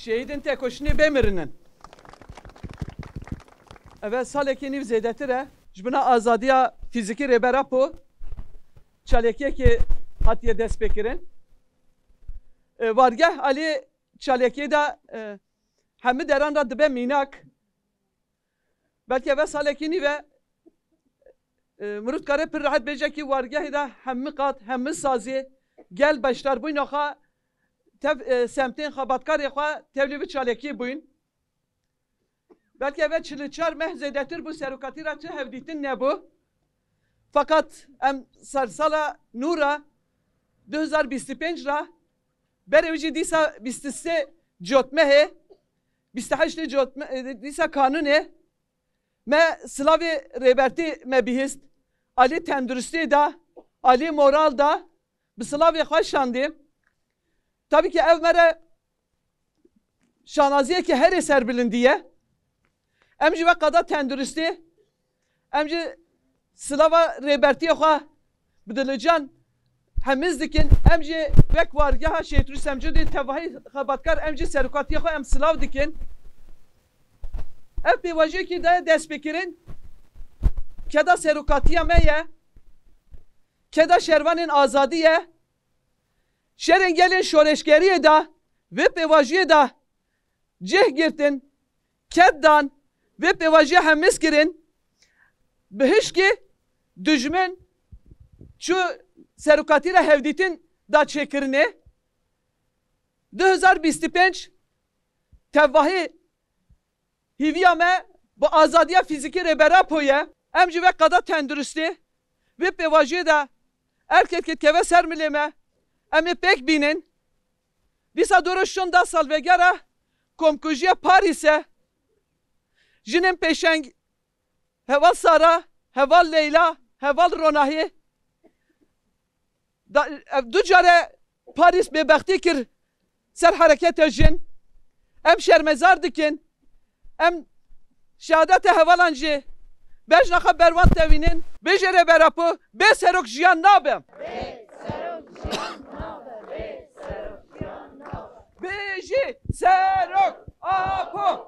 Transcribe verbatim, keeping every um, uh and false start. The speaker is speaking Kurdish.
Şehîdên tekoşînê bê mirinin. Eve salekê nîv zêdetir e. Ji bona azadiya fîzîkî Rêber Apo çalakiyekê hatiye destpêkirin. E, wargeh alî çalakiyê de, e, hemî deran re dibe mînak. Belkî eve salekî nîve, e, mirov dikare pir rehet bêje kî wargehê de hemî qat, hemî sazê gel beşdarbûna xwe tev, e, semtên xebatkarê xwe tevlî vî çalakiyê bûyn. Belkî eve çil û çar meh zêdetir bû, serokatî re çi hevdîtin nebû. Feqet em sersala nû re, du hezar bîst û pênc re, berê wî jî dîsa bîst û sê cotmehê, bîst û heştê cotme-, e, dîsa kanûnê, me silavê Rêbertî me bihîst, alî tenduristiyê de, alî moral de, bi silavê xwe şandî. Tabî ki ev me re şanaziyeke herê serbilindî ye. Em jî wek qada tenduristî, em jî silava Rêbertiyê xwe bi dilican hemiz dikin. Em jî wek wargeha Şehîd Rûstem Cûdî tevahî xebatkar, em jî serokatiyê xwe em silav dikin. Ev pêvajoyekî de destpêkirin keda serokatiya me ye, keda şervanên azadî ye. Şerên gelên şoreşgeriyê de, vê pêvajiyê de cih girtin, ked dan, vê pêvajiya hemiz kirin, bi hişkê dijmin çû serokatî re hevdîtin da çêkirinê. Du hezar bîst û pênc tevahî hîviya me bi azadiya fîzîkî Rêber Apo ye. Em jî wek qada tenduristî vê pêvajiyê de erkekê dikeve ser milê me. Em ê pêk bînin. Dîsa doro şon da salvegera komkujiya Parîsê. Jinên pêşeng, heval Sara, heval Leyla, heval Ronahî. Da, ev du care Parîs bêbextî kir ser hereketa jin. Em şermezar dikin. Em şehadeta hevalan jî bejna xwe ber wan tevînin. Bêje Rêber Apo, bê serok jiyan nabe. Bê serok jiyan nabe, bê serok jiyan nabe. Bêjî Serok Apo.